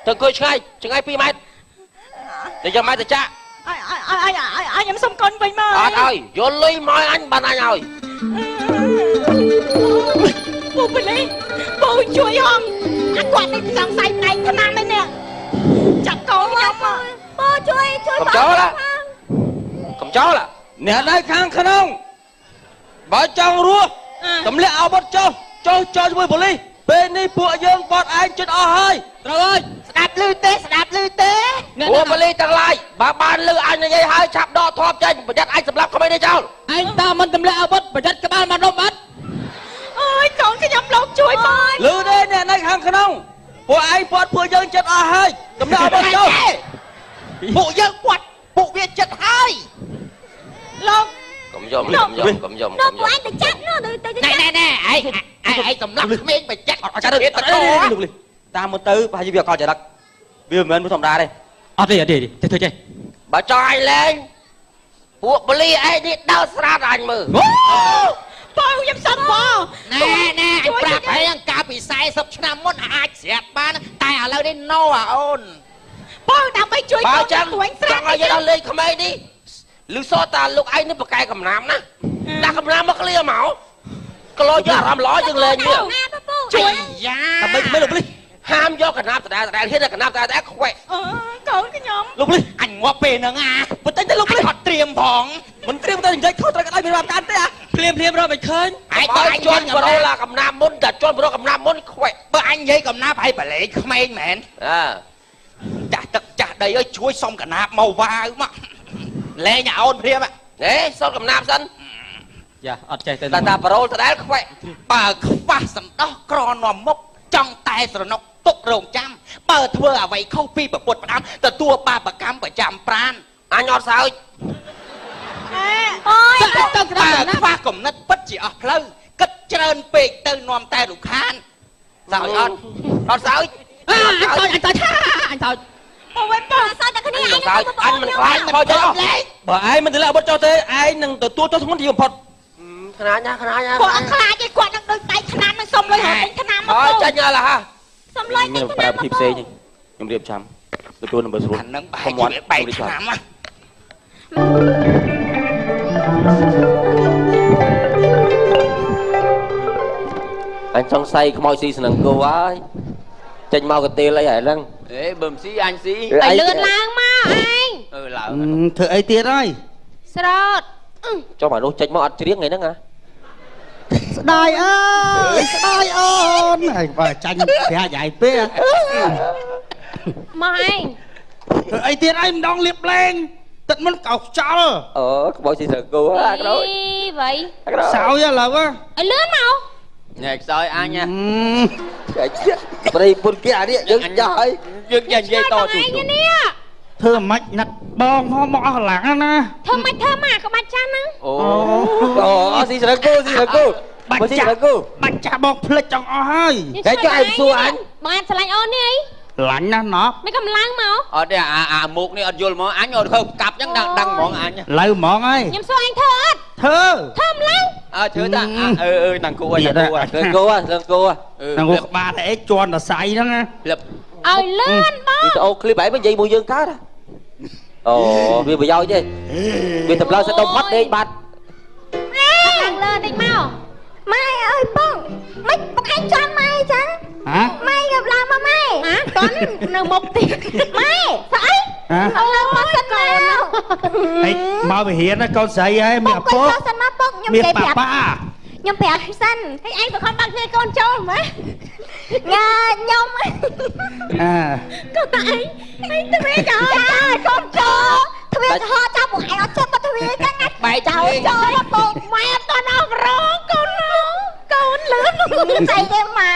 ទៅអង្គុយឆ្ងាយឆ្ងាយ2ម៉ែត្រតែយកម៉ែទៅចាក់ ឲ្យឲ្យឲ្យឲ្យខ្ញុំសុំកូនវិញមក អត់ឲ្យយកលុយមកឲ្យអញបានអញឲ្យ ពូប៉ូលីសពូជួយហងអាគាត់នេះសង្ស័យផ្នែកថ្នាំឯនេះចាប់កូនខ្ញុំមក ពូជួយជួយ កុំចូលកុំចូល អ្នកនៅខាងក្នុងបើចង់រស់ទម្លាក់អាវុធចុះចុះចោលជាមួយប៉ូលីសពេលនេះពួកយើងបត់ឯងជិតអស់ហើយត្រូវហើយ ស្ដាប់ឮទេស្ដាប់ឮទេ ពួកប៉ូលីសទាំងឡាយបើបានលឺអញនិយាយហើយឆាប់ដកធប់ចេញប្រយ័ត្នអញសម្លាប់ក្មេងនេះចោល ឯងតាមមិនទម្លាក់អាវុធប្រយ័ត្នក្បាលមកដុំអត់ អើយកូនខ្ញុំលោកជួយបង ឮទេអ្នកនៅខាងក្នុងពួកឯងពាត់ពួកយើងចិត្តអស់ហើយទម្លាក់អាវុធចុះ ពួកយើងពាត់ពួកវាចិត្តហើយ លោក កុំយំកុំយំកុំយំ នោះពួកឯងទៅចាប់នោះទៅទៅ ណែណែណែឯងឯងសម្លាប់ក្មេងបច្ចិត អត់ចាត់ទេលោកលីតាមមកទៅប្រហែលជាវាអកលចរិតវាមិនមែនមួយធម្មតាទេ អត់ទេអត់ទេទៅធ្វើចេះ បើចង់អញលេងពួកប៉ូលីសឯងនេះដើរស្រាតអញមើល បងខ្ញុំសុំបង ណែណែអញប្រាប់ហើយកាលពី40ឆ្នាំមុនអាចស្រាប់បានតែឥឡូវនេះណូអាអូន បងដើម្បីជួយ បើ កូន ចឹង ទួញស្រា ចង់ឲ្យយើងដល់លេងក្មេងនេះឮសតាលោកឯងនេះប្រកែកំណាមណាដាក់កំណាមមកក្លៀមកក្លោយកអារម្មណ៍ល្អយើងលេងនេះ ណាពូ ជួយ យ៉ា ដើម្បីក្មេងលោកលី ហាមយកកណាបដដែលដដែលហ៊ានតែកណាបដដែលដដែលខ្វែក អើកូនខ្ញុំ លោកលី អញងាប់ពេលហ្នឹងអា បន្តិចទៅលោកលី អត់ត្រៀមផង មិនត្រៀមតែនិយាយខុសត្រូវក្តៅមានបាបកាន់ទេអា ភ្លាមភ្លាមរកមិនឃើញ ឯង បើ បើអញ ជន់ប្រូឡាកំណាមមុនតែជន់ប្រូកំណាមមុនខ្វែក បើអញនិយាយកំណាប់ឲ្យបលែងក្មេងមែន អើ ចាស់ទឹកចាស់ដីអើយជួយសុំកណាបមកវ៉ាវមកលែងអូនព្រាម ណែសូត្រកំណាមសិន យ៉ាអត់ចេះទៅ តែតាប្រូដដែលខ្វែក បើខ្វះសំដោះក្រនាំមុខចង់តែស្រណុកទុករងចាំបើធ្វើអ្វីខុសពីប្រពុតផ្ដាំទទួលបាបកម្មប្រចាំប្រាន អញអត់សើច អូយ ទៅទៅក្តា បើ រណា ខ្វះកំណត់ពិតជាអស់ផ្លូវគិតច្រើនពេកទៅនាំតែរំខាន សើចអត់អត់សើច អញសើចអញសើចអញសើច បងវិញបង សើចតែគ្នាឯង សើចអញមិនខ្លាចខោចោល លែង បើឯងមិនទម្លាក់អាវុធចុះទេឯងនឹងទទួលទោសធ្ងន់ទីបំផុត ខ្នាចណាខ្នាចណា គាត់អត់ខ្លាចទេគាត់នឹងដូចដៃថ្នាំនឹងសុំលុយរត់ទិញថ្នាំមក អើចាញ់អស់ហ่า សុំលុយទិញ ប្រើ ថ្នាំ វិធីផ្សេងខ្ញុំរៀបចំទទួលនឹងបើស្រួល អានឹងបែកជាបែកឆ្នាំណា អញសង្ស័យខ្មោចស៊ីស្នឹងគោហើយចេញមកកទេលអីហើយហ្នឹង អេបើមិនស៊ីអញស៊ី ឲ្យលឿនឡើងមកឯង អឺឡើង ធ្វើអីទៀតហើយ ស្រោត ចុះមកនោះចេញមកអត់ច្រៀងថ្ងៃហ្នឹងហ៎ ស្ដាយអើយស្ដាយអូនហើយបើចាញ់ប្រាក់យាយពេក មកឯង ធ្វើអីទៀតហើយម្ដងលៀបលែងទឹកមិនកោខ្យល់ អូខ្មោចស៊ីស្នឹងគោហ่าក្តូច អីវៃ សោយឥឡូវហ៎ ឲ្យលឿនមក ញ៉ែខ្សោយអញណា ចាច់ប្រិពុនគេអានេះយើងចាស់ហើយ យើងចេះនិយាយត ត ទូ ឯងនេះ ធ្វើមិនណាត់បងផងមកអស់កម្លាំងណា ធ្វើមិនធ្វើមកក្បាច់ចាស់ហ្នឹង អូ អូស៊ីស្នឹងគោស៊ីស្នឹងគោ បាច់ចាស់ ស៊ីស្នឹងគោ បាច់ចាស់បងភ្លេចចង់អស់ហើយ តែចុះឯងសួរអញ បងអាចឆ្លាញ់អូននេះអី ឡាញ់ណាស់ណោះ មិនកំឡើងមក អត់ទេអាអាមុខនេះអត់យល់ហ្មងអញអត់ធ្វើកាប់ចឹងដឹងដឹងហ្មងអញ ឡូវហ្មងហើយ ខ្ញុំសួរឯងធ្វើអត់ ធ្វើ ធ្វើម្ល៉េះ អើធ្វើតាអឺអឺនឹងគូអញនឹងគូ ស្នឹងគោស្នឹងគោ នឹងក្បាលតែអីជន់តសៃហ្នឹងណា លឹប ឲ្យលឿនបង វីដេអូឃ្លីបឯងមិននិយាយមួយយើងកើតអូវាប្រយោជន៍ទេវាតម្លើសិតដុំផត់ដេកបាត់ ឡើងលើតិចមក ម៉ែអើយបងមិនបងឯងជន់ម៉ែចឹង ហ៎ ម៉ែក៏ឡើងមកម៉ែ ហ៎តន់នៅមុខទៀត ម៉ែស្អី ហ៎ ឡើងមកសិនមក ហេមកវិហារណាកូនស្រីហើយមានឪ ពុ ពុក កសិនមកពុកខ្ញុំ មាន និយាយប្រាប់ ប៉ាប៉ា ខ្ញុំប្រាប់សិន ហើយឯងប្រខំបាក់គ្នាកូនចូលហ្មង ញ៉ាខ្ញុំ អា កូនតាឯងឯងទ្វាចោល ចាកូនចូលទ្វារចំហចាំពួកឯងអត់ចេះបត់ទ្វារចឹងណា បែក ចូលចូលមកពុក ម៉ែអត់តន់អស់រងកូនកូនលឿន ស្អីទេម៉ែ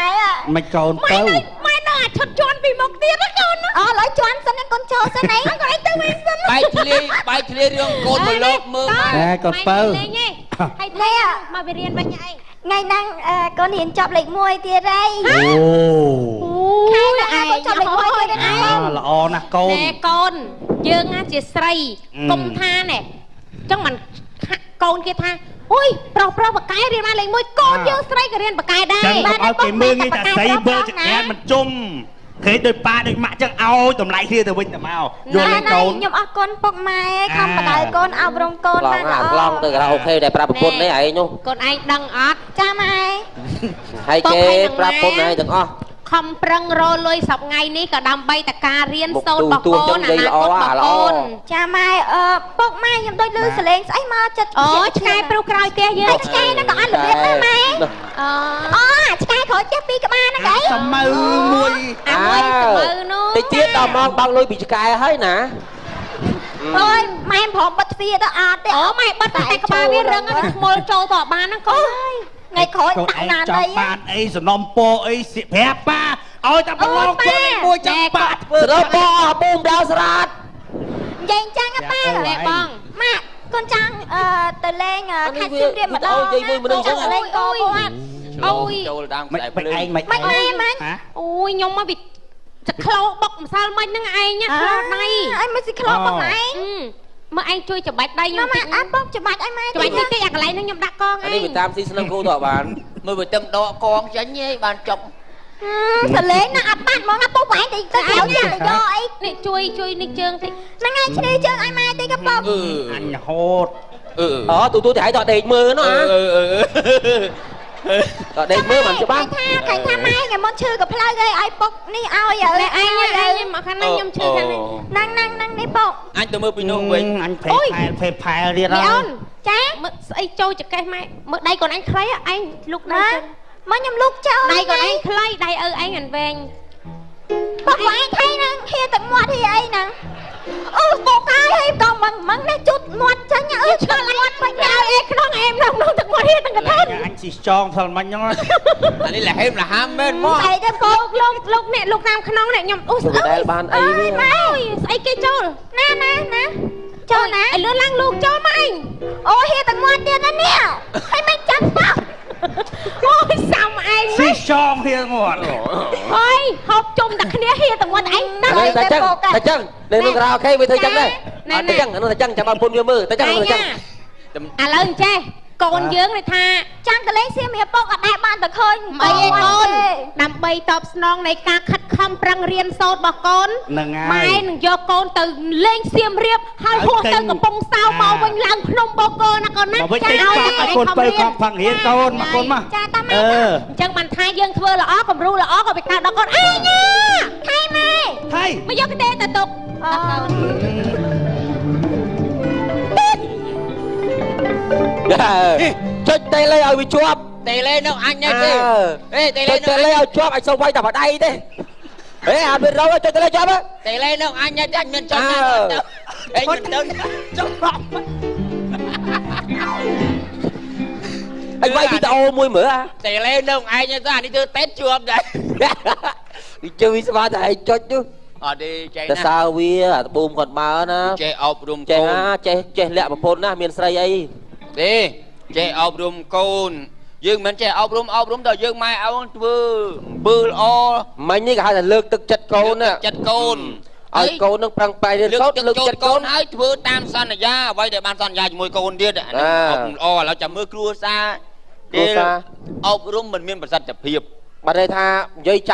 មិនកូន ម៉ែ ទៅ នៅម៉ែនៅអាឈុតជន់ពីមុខទៀតណាកូន អូឥឡូវជន់សិនកូនចូលសិនអី កូនឯងទៅវិញសិន បែកធ្លាយបែកធ្លាយរឿងកូនមកលោកមើលម៉ែ ណែកូនពៅ លេងឯងហើយ នេះ មកវារៀនវិញឯង ថ្ងៃហ្នឹងកូនរៀនចប់លេខ1ទៀតហើយ អូ ខែហ្នឹងកូនចប់លេខ1ទៀតហើយ អាល្អណាស់កូន ណែកូនយើងណាជាស្រីកុំថាណែចឹងមិនកូនគេថាអូយប្រុសប្រុសបកែរៀនបានលេខ1កូនយើងស្រីក៏រៀនបកែដែរ ចឹងកុំឲ្យគេមើលងាយតែស្រីមើលចក្រានមិនជុំ ឃើញដូចប៉ាដូចម៉ាក់ចឹងឲ្យតម្លៃគ្នាទៅវិញទៅមកយល់ ណា ទេកូន ខ្ញុំអរគុណពុកម៉ែខំបដៅកូនអប់រំកូន ឡង បានល្អ អាឡងទៅការ៉ាអូខេដែលប្រាប់ប្រពន្ធនេះឯងនោះ កូនឯងដឹងអត់ ចាម៉ែ ហើយគេប្រាប់ប្រពន្ធឯងទាំងអស់ ខំប្រឹងរលុយសប្ងៃនេះក៏ដើម្បីតការរៀន មុខ សូត្ររបស់ ទូ កូន ទួចឹងនិយាយ អនាគត ល្អ របស់កូន ចាម៉ែអឺពុកម៉ែខ្ញុំដូចលឺសលេងស្អីមកចិត្ត អូឆ្កែព្រុសក្រោយផ្ទះយើង ហើយឆ្កែហ្នឹងក៏អត់របៀបដែរម៉ែ អូ អូអាឆ្កែក្រោយផ្ទះពីរក្បាលហ្នឹងអី សមៅមួយ អាមួយសមៅនោះ តិចទៀតដល់ម៉ោងបើកលុយពីឆ្កែហើយណា អូយម៉ែមិនព្រមបិទទ្វារទៅអត់ទេ អូម៉ែបិទតែក្បាលវារឹងហើយវាធ្មល់ចូលទៅអត់បានហ្នឹងកូន ថ្ងៃក្រោយក ូន ដាក់ ឯងច ណាដី ង់បានអីសំណំពោអីសៀកប្រាប់ប៉ាឲ្យតែប្រឡងខ្លួនឯងមួយចាំប៉ាធ្វើ ស្រពអស់ប៊ូមដល់ស្រាត និយាយអញ្ចឹងហ៎ប៉ា ណែបង ម៉ាក់កូនចង់អឺទៅលេងខេត្តសៀមរាបម្ដង និយាយមួយមនុស្ស ចង់ទៅលេងកូនគាត់ អូយ ចូលតាម មិន ខ្សែភ្លើង មិនឯងមិន មិនម៉ែមិន ហ៎ អូយខ្ញុំមកវាចក្លោបុកម្សិលមិញហ្នឹងឯងណាក្លោដៃ អីមិនស៊ីក្លោបងឯង មើលឯងជួយច្បាច់ដៃខ្ញុំ ម៉ា តិច អត់បងច្បាច់ឲ្យម៉ែ ច្បាច់តិចតិចអាកន្លែងហ្នឹងខ្ញុំដាក់កង អា ឯង នេះវាតាមស៊ីស្នឹងគូទៅអត់បាន មើលវាទឹមដកកងចេញឯងបានចប់ សលេងណាអត់បាត់ហ្មងណាពុកឯងទៅទៅក្រៅយកទៅយកអី នេះជួយជួយនេះជើងតិច ហ្នឹងហើយឈ្នះជើងឲ្យម៉ែតិចក៏ពុក អឺ អញហូត អឺ អូទូទូទៅឲ្យតដេកមើលនោះ អឺ អា អឺ តដេកមើលមិនច្បាស់ ថាខែថាម៉ែថ្ងៃមុនឈឺក៏ផ្លូវអីឲ្យពុកនេះឲ្យ ណែឯងឯងមកខាងនេះខ្ញុំឈឺខាងនេះ ហ្នឹងហ្នឹងហ្នឹងនេះពុក អញទៅមើលពីនោះវិញ អញភេផែលភេផែលទៀត នេះអូន ចា មើលស្អីចូលចកេះម៉ែមើលដៃកូនឯងខ្លីឯងលុកដៃ ណា ជើង មកខ្ញុំលូកចូល ដៃកូនឯងខ្លីដៃឪឯងអានវែង ពុកឯងថៃហ្នឹងហៀទឹកមាត់ហៀអីហ្នឹងអូពុកហើយហើយកងមឹងនេះជូតមាត់ចាញ់អើឆ្លមាត់បាញ់ អេក្នុងអេមក្នុងក្នុងទឹកមាត់ហៀទាំងកថា អញស៊ីចងផ្សិលមិញហ្នឹង អានេះលហេមលហាមមែនមក ស្អីទេពុក លោកលោកនេះលោកតាមក្នុងនេះខ្ញុំអូស្អី ដែលបានអីវា ម៉ែស្អីគេចូល ណាណាណាចូលណា ឲ្យលឿនឡើងលោកចូលមកឯង អូហៀទឹកមាត់ទៀតណានេះហើយមិនចាំពុក អូយសាំឯង ស៊ីចងហៀមាត់ ហើយហូបជុំតែគ្នាហៀទាំងមាត់ឯងណា តែចឹងតែចឹងនៅក្នុងការ៉ាអូខេវាធ្វើចឹងដែរអត់តែចឹងនោះតែចឹងចាំឲ្យពុនវាមើលតែចឹងតែចឹង ឥឡូវអញ្ចេះកូនយើងនេះថា ចាំទៅលេងសៀមរាបពុកអត់ដែលបានទៅឃើញ អីឯកូនដើម្បីតបស្នងនៃការខិតខំប្រឹងរៀនសូត្ររបស់កូន ហ្នឹងហើយ ម៉ែនឹងយកកូនទៅលេងសៀមរាបហើយហោះទៅកំពង់សោមមកវិញឡើងភ្នំបូកូណាកូនណា មកវិញតិចកង់ឲ្យកូនបើខំផឹងរៀនកូនមកកូនមក ចាតាមម៉ែ អឺ អញ្ចឹងបានថាយើងធ្វើល្អគំរូល្អក៏វាកើតដល់កូនឯងណា ថៃម៉ែ ថៃ មកយកទេទៅទុកដល់កូន ចុចតេលេឲ្យវាជាប់ តេលេនៅអញទេអេតេ ចុ លេ ចតេលេឲ្យជាប់ឲ្យសុំវាយតែបដៃទេហេអត់មានរកចុចតេលេជាប់ តេលេនៅអញទេអញមានចុចណាទៅអេខ្ញុំទៅចុច អញវាយវីដេអូមួយមើលអា តេលេនៅឯងទៅអានេះធ្វើតេតជាប់ដែរ វាជឿវាស្មានតែឯងចុចនោះ អត់ទេចេះ តែ ណា សើវាអាត្បូមគាត់បើណា ចេះអប់រំ ចេះ កូន ណាចេះចេះលាក់ប្រពន្ធណាមានស្រីអី ទេចេះអប់រំកូនយើងមិនចេះអប់រំអប់រំដល់យើងម៉ែឪធ្វើអំពើល្អ មិញនេះគេហៅថាលើកទឹកចិត្តកូនណា ចិត្តកូន ឲ្យកូននឹងប្រឹងប្រែងរៀន លើក សូត្រ ទឹក លើកចិត្តកូន ចិត្តកូនហើយធ្វើតាមសន្យាអ្វីដែលបានសន្យាជាមួយកូនទៀតអានេះអប់ល្អឥឡូវចាំមើលគ្រួសារ គ្រួសារ អប់រំមិនមានប្រសិទ្ធភាព បាទន័យថានិយាយចាំ